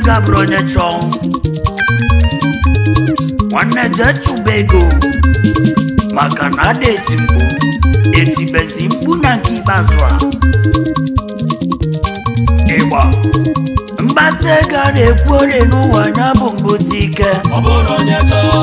ego abụrụ onye chọọ. Nwanne jee chụba ego maka na ada eti mkpu etibezi mkpu na nke ikpeazụ a. Ịgba mgbata ego a na-ekwu ore n'ụwa ya bụ mbute ike. Ọ bụrụ onye chọọ.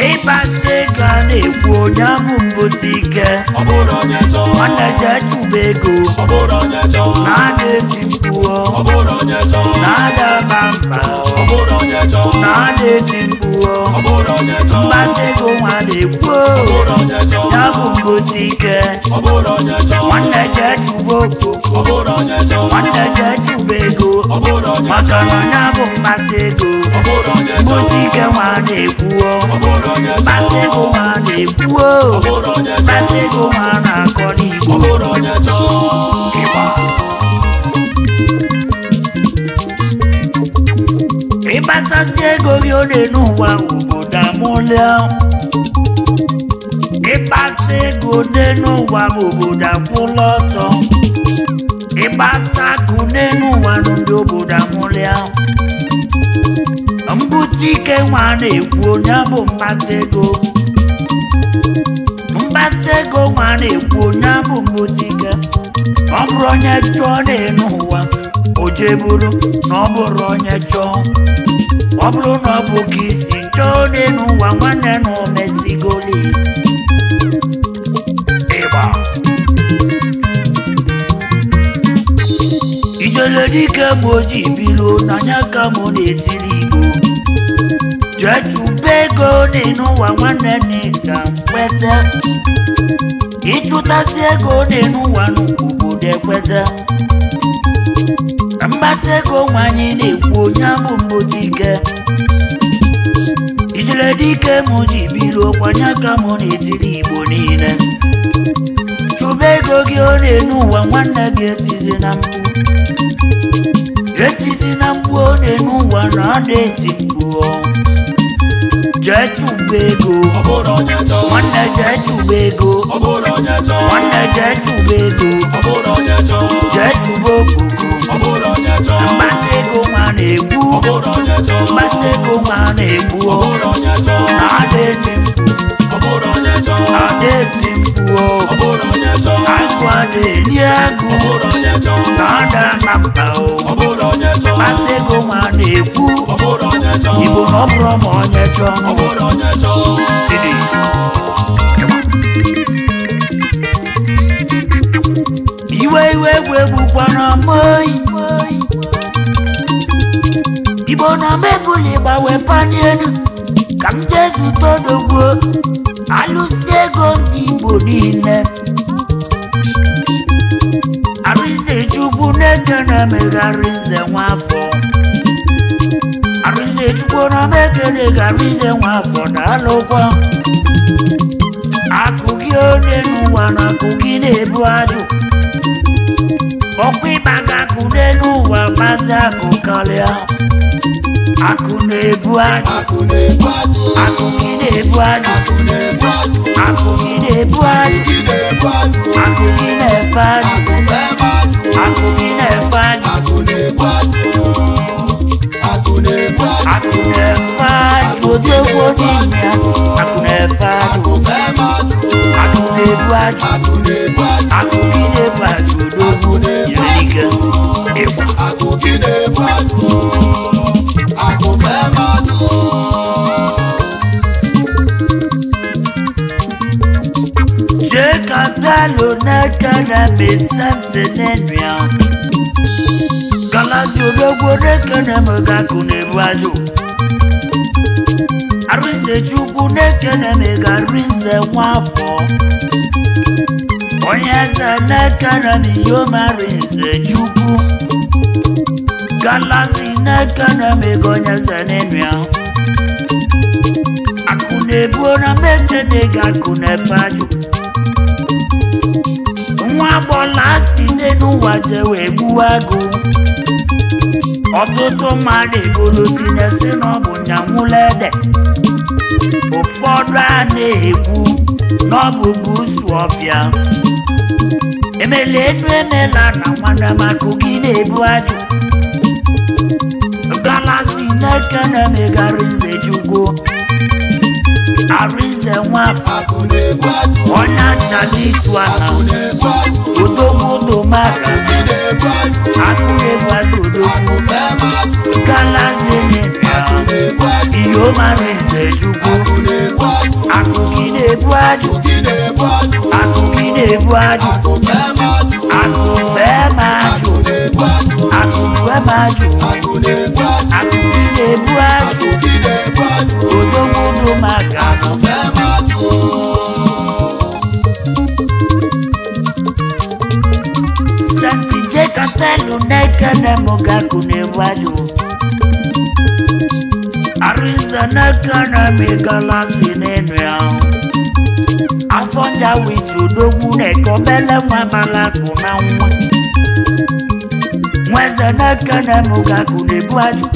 Ịkpata ego a na-ekwu onye bụ mbute ike. Ọ bụrụ onye chọọ. Nwanne jee chụba ego. Ọ bụrụ onye chọọ. Na ada eti mkpu. Ọ bụrụ onye chọọ. Na ada aba mba. Ọ bụrụ onye chọọ. Na ada eti mkpu. Ọ bụrụ onye chọọ. Mgbata ego nwa na-ekwu. Ọ bụrụ onye chọọ. Ya bụ mbute ike. Ọ bụrụ onye chọọ. Nwanne jee chụba okpoko. Ọ bụrụ onye chọọ. Nwanne jee chụba ego. Ọ bụrụ onye Maka chọọ. na ya bụ mgbata ego. Ọ bụrụ onye chọọ. Mbute ike nwa na-ekwu. Ọ bụrụ onye chọọ. Mgbata ego nwa na-ekwu. Ọ bụrụ onye chọọ. Mgbata ego nwa na-akọ n'Igbo. Ọ bụrụ onye chọọ. Ịgba. Ịkpatasị ego gị ọ na-enu ụwa obodo amụlịa. Ịkpata ego n'enu ụwa obodo akwụla ọtọ. Ịkpata akụ n'enu ụwa nụ ndị obodo amụlịa. Mbute ike nwa na-ekwu onye bụ mkpata ego. Mkpata ego nwa na-ekwu onye bụ mbute ike. Ọ bụrụ onye chọọ n'enu ụwa o jeburu na ọ bụrụ onye chọọ. Ọ bụrụ na ọ bụ ka isi chọọ n'enu ụwa nwanne na o mesigoli. Ịgba. Ijele dike bụ oji bilu n'anya ka mụ na-etiri Igbo. Jee chụba ego n'enu ụwa nwanne na ị ga nkwete. Ịchụtasị ego n'enu ụwa n'obodo ekwete. Mgbata ego nwanyị na-ekwu onye bụ mbute ike. Ijele dike mụ ji bilu kwanye ka mụ na-etiri Igbo niile. Chụba ego gị ọ na-enu ụwa nwanne gị etizi na mkpu. Etizi na mkpu ọ na-enu ụwa na ada eti mkpu ọ. Jee chụba ego. Ọ bụrụ onye chọọ. Nwanne jee chụba ego. Ọ bụrụ onye chọọ. Nwanne jee chụba ego. Ọ bụrụ onye chọọ. Jee chụba okpoko. Ọ bụrụ onye chọọ. Mgbata ego nwa na-ekwu. Ọ bụrụ onye chọọ. Mgbata ego nwa na-ekwu. Ọ bụrụ onye chọọ. Na ada eti mkpu. Ọ bụrụ onye chọọ. Ada eti mkpu ọ. Ọ bụrụ onye chọọ. Agụ ada eri agụ. Ọ bụrụ onye chọọ. Na ada ama mba o. Ọ bụrụ onye chọọ. Mgbata ego nwa na-ekwu. Ọ bụrụ onye chọọ. Igbo na ọ bụrụ ma onye chọọ. Ọ bụrụ onye chọọ. Sidi. Iwe iwe egwu egbukwana m oyi. Igbo na m ebuli gbawe panye elu ka m jee zute odogwu alụsị ego ndị Igbo niile. Arụnze Chukwu na-ekene m Arụnze Nwafọ. Arụnze Chukwu na m ekene gị Arụnze Nwafọ daalụkwa. Akụ gị onye n'ụwa na akụ gị na-ebu ajụ. Ọkwa ịgbaga akụ n'elu ụwa mazi akụ karịa. Akụ na-ebu ajụ. Akụ na-ebu ajụ. Akụ gị na-ebu ajụ. Akụ na-ebu ajụ. Akụ gị na-ebu ajụ. Gị na-ebu ajụ. Akụ gị na-efe ajụ. Akụ fee ajụ. Akụ gị na-efe ajụ. Akụ na-ebu ajụ. Akụ na-ebu ajụ. Akụ na-efe ajụ odogwu n'ime ya. Akụ na-efe ajụ. Akụ fee ajụ. Akụ na-ebu ajụ. Akụ na-ebu ajụ. Akụ gị na-ebu ajụ odogwu jiri ike. Ịgba. Akụ gị na-ebu ajụ. Akụ fee ajụ. Jee ka talo n'ekene mesente n'enu ya. Galasi odogwu n'ekene m ga-akụ na-ebu ajụ. Arụnze Chukwu n'ekene m ga-arụnze Nwafọ. Onye eze n'ekene m iyom Arụnze Chukwu. Galasi n'ekene m ga onye eze n'enu ya. Akụ na-ebu na m ekene ga-akụ na-efe ajụ. Nwa agbọla si n'elu ụwa jee wee gbuo agụ. Ọtụtụ mmadụ ebulu tinye si na ọ bụ nyanwụla ede. Ụfọdụ a na-ekwu na ọ bụ busu ọfịa. Emela enu emela na nwanne m akụ gị na-ebu ajụ. Galaxy na-ekene m Arinze Chukwu Arinze Nwafọ onye achala isu ala odogwu domaka akụ na-ebu ajụ odogwu Galaxy na-ebịa Iyomarinze Chukwu akụ gị na-ebu ajụ akụ gị na-ebu ajụ akụ fee ma ajụ akụ bue ma ajụ akụ gị na-ebu ajụ odogwu domaka. Santi J Katelu na-ekene m gakụ na-ebu ajụ Arinze na-ekene m Galaxy n'enu ya afọ nja wit odogwu na-eke obele nwa balakụ na nwa nweze na-ekene m gakụ na-ebu ajụ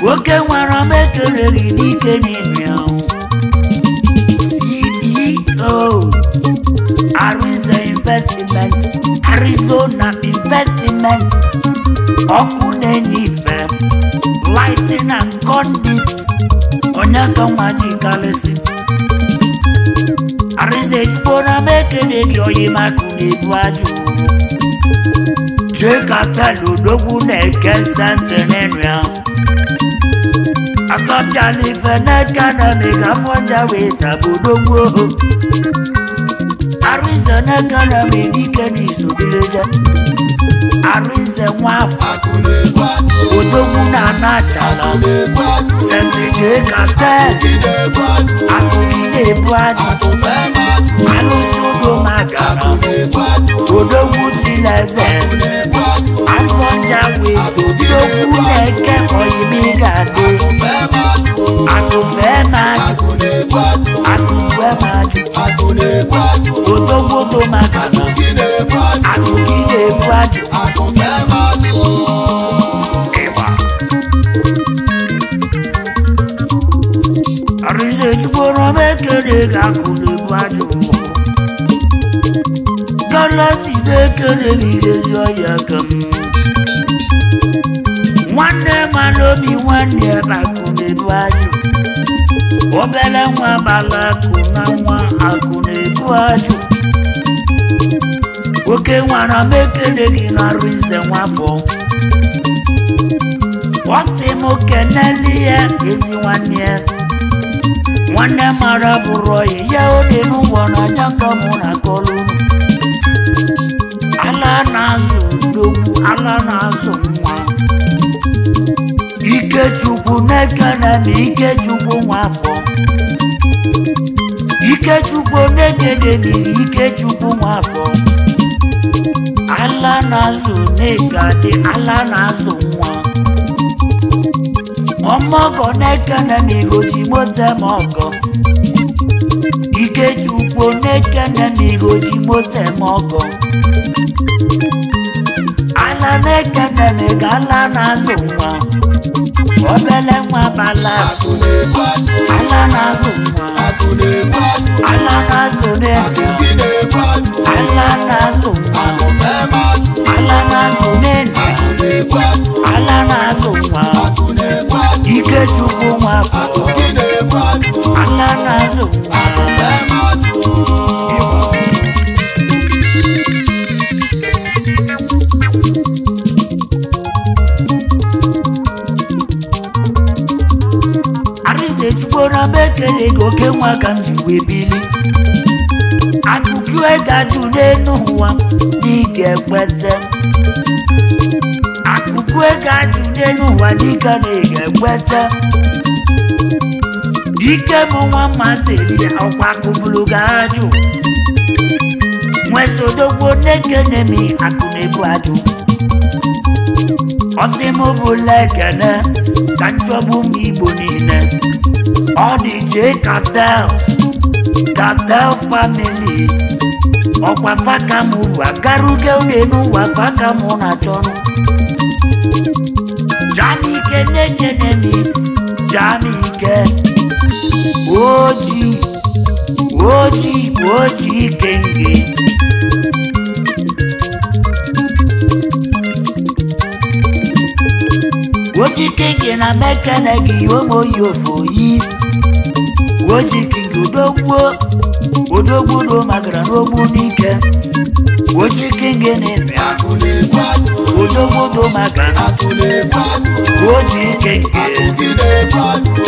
nwoke nwere m ekele gị n'ike n'enu ya CEO Arinze Investment Arizona Investment ọkụ na-enye ife lighting and conduit onye ka nwa ji kalịsị Arinze Chukwu na m ekele gị oyi makụ na-ebu ajụ J Katelu odogwu na-eke sentị n'enu ya akọbịala ife n'eke na m ga-afọ nja wee tabụ odogwu oho Arinze na-ekene m dike n'izubileje Arinze Nwafọ odogwu na-ana achala Sentị J Katelu akụ gị na-ebu ajụ alụsị udo magara odogwu chileze afọ nja wee odogwu na-eke oyimi ga-adị akụ fee ma ajụ akụ bue ma ajụ odogwu udo magara akụ gị na-ebu ajụ ịgba Arinze Chukwu na m ekele gị akụ na-ebu ajụ Galaxy na-ekele m ezi ọhịa ka m nwanne mara obi nwanne ebe akụ na-ebu ajụ obele nwa gbara akụ na nwa akụ na-ebu ajụ oke nwara m ekele gị na Arinze Nwafọ ọ sị m keneli ya ezi nwanne ya nwanne mara bụrụ ọyị ya ọ dị n'ụwa n'anya ka mụ na akọlụ unu ala na-azụ odogwu ala na-azụ nwa Ikechukwu na-ekene m Ikechukwu Nwafọ Ikechukwu na-ekene m Ikechukwu Nwafọ ala na-azụ n'ịga dị ala na-azụ nwa ọmọgọ na-ekene m igochi mote m ọgọ Ikechukwu na-ekene m igochi mote m ọgọ ala na-ekene m ga ala na-azụ nwa obele nwa bala ala na-azụ nwa ala na-azụ n'ebe ala na-azụ nwa ala na-azụ n'ebe ala na-azụ nwa Ikechukwu Nwafọ ala na-azụ nwa. Arinze Chukwu na m ekele gị oke nwa ka m ji wee bili akụkụ gaju n'elu ụwa n'ike ekwete akụkụ gaju n'elu ụwa dịka na ị ga-ekwete ike m nwa mmasịrị ọkwa kụburu gị ajụ nwesodogwu na-ekene m akụ na-ebu ajụ ọsị m bụla ekene ka nchọgbu m Igbo niile ọ dị J Katel Katel family ọkwa faka m ụwa garuge n'elu ụwa faka m na-achọnụ Jamike na-ekene m Jamike oji oji oji kenge Oji King na mekene gị omoyi ofoyi. Oji King odogwu odogwu do magara n'ogbu n'ike. Oji King na-eme odogwu do magara. Oji King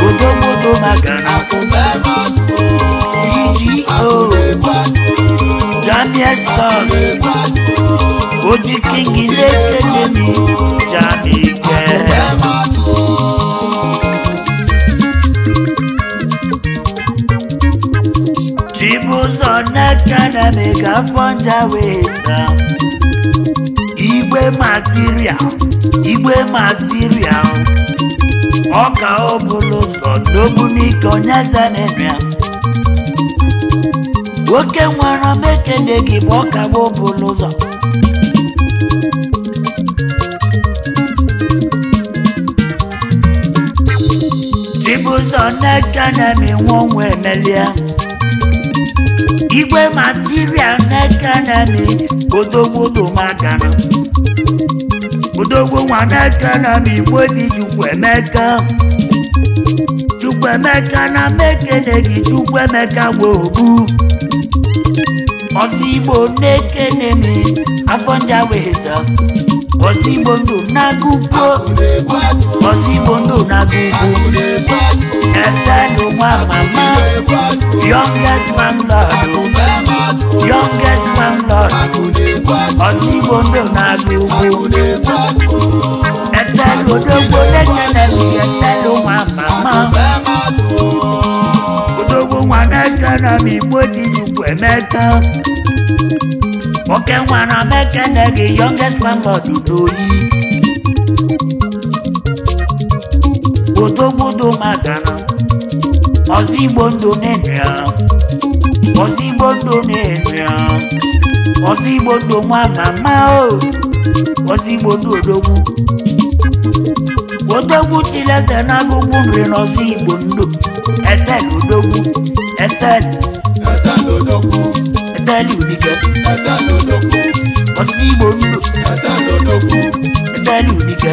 odogwu do magara. CGO Jamie Stars. Oji King na-ekele mi Jamie. Chibuzo na-ekene m ga-afọ nja weta. Igwe material, igwe material. Ọka ọbụla ụzọ n'ogbu n'ike onye eze na-eme. Nwoke nwere m ekene gị bụ ọka ọbụla ụzọ. Chibuzo na-ekene m nwe onwe emelie. Igwe material na-ekene m odogwu magana. Odogwu nwa na-ekene m igbo dị Chukwuemeka. Chukwuemeka na mekene gị Chukwuemeka gbo ogbu. Ọsọ Igbo na-ekene m afọ nja weta. Ọsọ Igbo ndụ na-agụ ugbo. Ọsọ Igbo ndụ na-agụ ugbo. Etelu nwa mama. Youngest landlord. Youngest landlord. Ọsọ Igbo ndụ na-agụ ugbo. Etelu odogwu na-ekene m etelu nwa mama. Odogwu nwa na-ekene m igbo dị Chukwuemeka. Oke nwa na mekene gị youngest landlord n'oyi. Odogwu do magana. Ọsọ Igbo ndụ na-enu ya. Ọsọ Igbo ndụ na-enu ya. Ọsọ Igbo ndụ nwa mama o. Ọsọ Igbo ndụ odogwu. Odogwu Chileze na-agụgbu nri n'ọsọ Igbo ndụ. Etelu odogwu. Etelu. Etelu udike. Ọsọ Igbo ndụ. Etelu udike.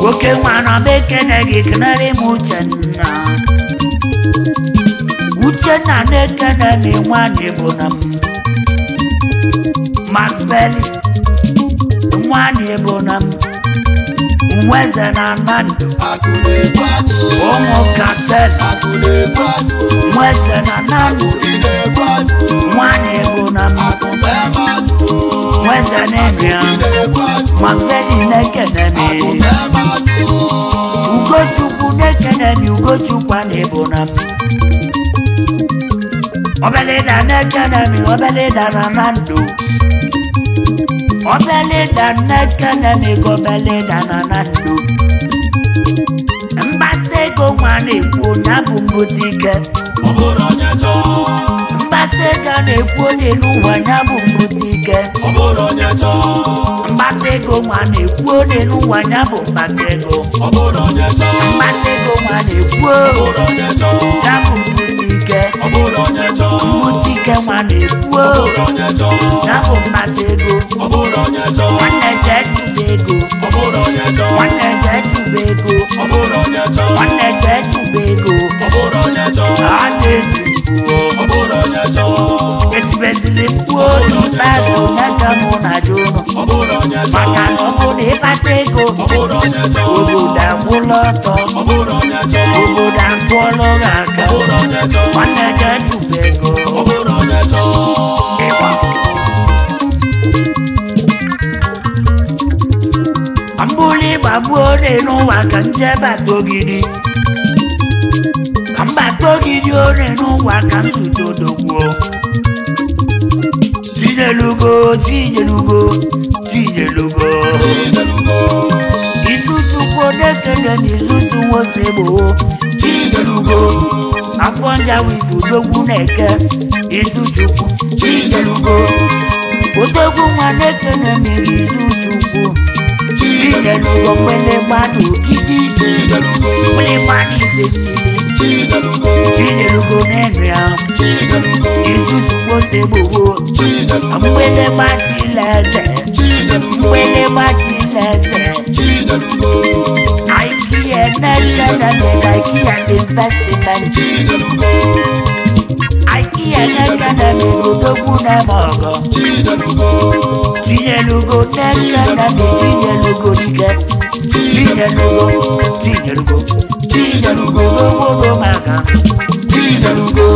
Nwoke nwa na mekene gị kenere m Uchenna. Uchenna na-ekene m nwanne bụ na m. Macfeli nwanne bụ na m. Nweze na Nando. Ụmụ Katel. Nweze na Nando. Nwanne bụ na m. Nweze na-enu ya. Macfeli na-ekene m. Ugochukwu na-ekene m Ugochukwu a na-ebo na m. Obelida na-ekene m Obelida na Nando. Obelida na-ekene m ego Obelida na Nando. Mgbata ego nwa na-ekwu na bụ mbute ike. Mgbata ego na-ekwu n'elu ụwa ya bụ mbute ike. Mgbata ego nwa na-ekwu n'elu ụwa ya bụ mgbata ego. Mgbata ego nwa na-ekwu ya bụ mbute ike. Mbute ike nwa na-ekwu ya bụ mgbata ego. Nwanne jee chụba ego. Nwanne jee chụba ego. Nwanne jee chụba ego. A na-eti mkpu. Etibezili mkpu n'ikpeazụ n'aka mụ na jụrụ. Maka na ọ bụ na ịkpata ego, obodo agwụla ọtọ. Obodo akụọla gị aka. Nwanne jee chụba ego. Ịgba. Mbuli ịgbagbuo n'ụwa ka nje bata ogidi. Ka mbata ogidi one n'ụwa ka m zute odogwuo. Chinyelugo, Chinyelugo, Chinyelugo. Isusu kwodekele na isusu nwosegbo. Chinyelugo. Afọ njawa iju odogwu na-eke. Isuchukwu. Chinyelugo. Odogwu nwa na-ekene mmiri Isuchukwu. Chinyelugo mgbele gbada ogidi. Mgbele gbada ide mmiri. Chinelugo Chinelugo n'enu ya Chinelugo Isusu gbosegbowo Chinelugo Mgbele gbachileze Chinelugo Mgbele gbachileze Chinelugo IKEA n'ekeneme IKEA investment Chinelugo IKEA n'ekeneme odogwu na-eme ọgọ Chinelugo Chinelugo n'ekeneme Chinelugo dike Chinelugo Chinelugo Chinelugo gbogbo maka Chinelugo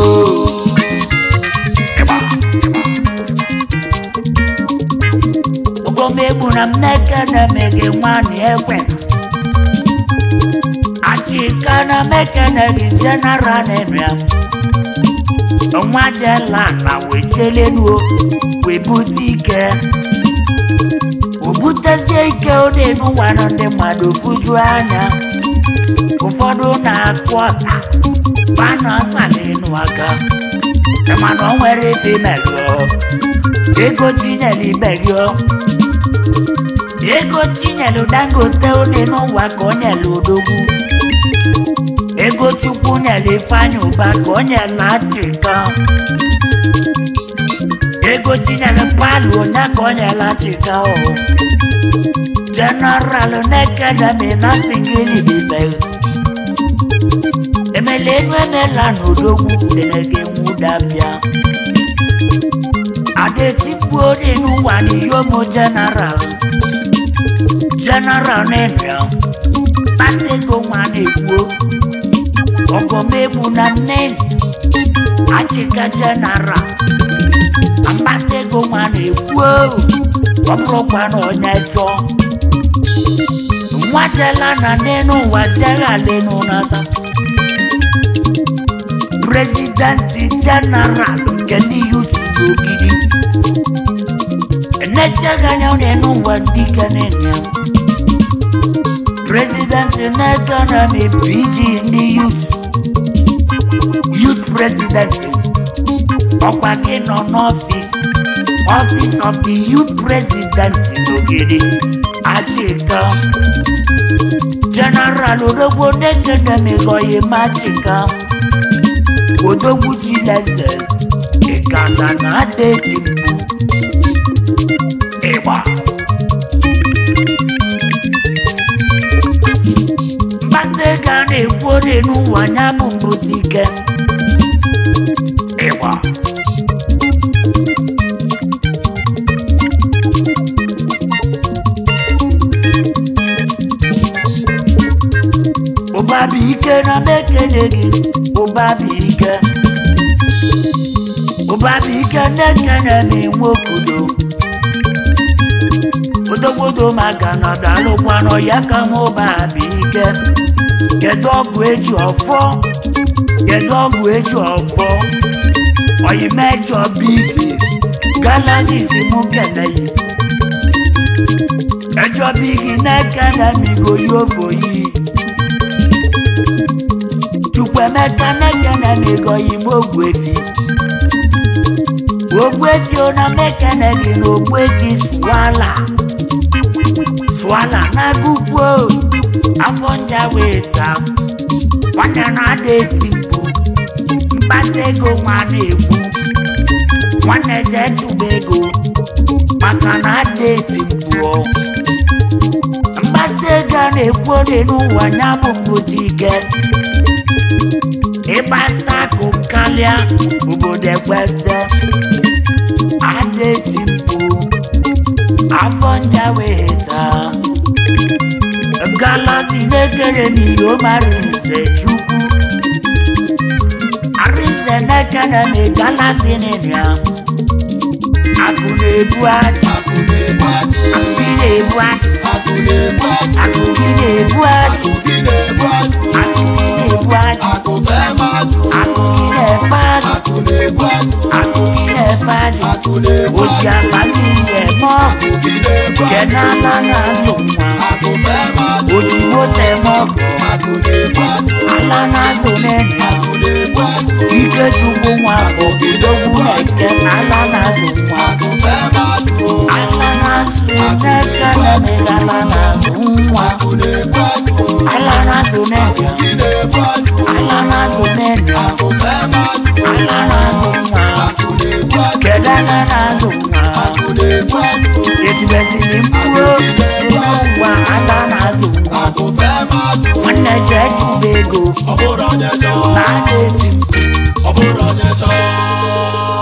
Ịgba Ogomegbu na mmekeneme gị nwanne ekwe Achika na mekene gị general n'enu ya Nwa jela na wee jelenuo wee bute ike O butezie ike ọ na-enu nwanụ ndị mmadụ fuju anya ụfọdụ na-akụ ọta panọsa n'enu aka mana o nwere ife imelụ ego tinyere ibe gị o. Ego tinyere Dangote ọ dị n'ụwa ka o nyere odogwu ego Chukwu nyere Ifeanyị Ụba ka o nyere Achịka ego tinyere palụ onye ka o nyere Achịka o General n'ekedemi na singili bife emele enu emela n'odogwu udene ga-enwuda bịa adetikpuo dị n'ụwa n'iyomo general general n'enu ya kpata ego nwa na-ekwuo ọgọmegbu na nne Achịka general akpata ego nwa na-ekwuo ọ bụrụkwa na onye chọọ nwa jela na n'enu ụwa jeghalenu nata prezidenti jeneral nke ndị yut n'Ogidi enesighị anya n'enu ụwa dike n'enu ya prezidenti n'ekonomi pg ndị yut youth president ọkwa gị nọ n'ọfịs office of the youth president n'Ogidi Achịka general odogwu n'ekenemegoyim Achịka odogwu Chileze ịkata na ada eti mkpu ịgba mkpata ego a na-ekwu ode n'ụwa ya bụ mbutike ịgba ụba bụ ike na mekene gị ụba bụ ike ụba bụ ike na-ekene m nwokodo odogbodo maka na dalụkwanụ ya ka m ụba bụ ike kedu ọgwụ eji ọfọ kedu ọgwụ eji ọfọ oyimejọ bigi galazizi mụ keneyi ẹjọ bigi na-ekene m igoyi ofoyi Chukwuemeka na-ekene m igoyi m ogbuefi ogbuefi ọ na mekene gị na ogbuefi swala swala na-agụkwu afọ nja wee taa nwanne na-ada eti mkpu mkpata ego nwa na-ekwu nwanne jee chụba ego maka na ada eti mkpu ọ. Mkpata ego a na-ekwu dị n'ụwa ya bụ mbute ike ịkpata akụ karịa obodo ekwete ada eti mkpu afọ nja wee taa galasi na-ekere m ihe marinze chukwu arinze na-ekere m galasi n'ịnụ ya akụ na-ebu ajụ Akụ na-ebu ajụ akụ gị na-ebu ajụ Akụ na-ebu ajụ akụ gị na-ebu ajụ Akụ gị na-ebu ajụ akụ gị na-ebu ajụ Akụ fee ma ajụ akụ gị na-efe ajụ Akụ na-ebu ajụ akụ gị na-efe ajụ Akụ na-ebu oji ajụ akpa mmiri eme ọgụ Akụ gị na-ebu nke ajụ n'ala na-azụ nwa Akụ fee ma ajụ oji moto eme ọgụ Akụ na-ebu ajụ ala na-azụ n'elu ya Akụ na-ebu ajụ Ikechukwu nwa afọ odogwu na-eke ala na-azụ nwa Akụ fee ma ajụ ala na-azụ n'eke na-emega ala na-azụ nwa Akụ na-ebu ajụ ala na-azụ n'eke Akụ gị na-ebu ajụ ala na-azụ na-etiri mkpu n'ụwa aka na-azụ nwa. Akụfe mmadụ. Nwanne jee chụba ego Ọ bụrụ onye chọọ. na a na-eti Ọ bụrụ onye chọọ.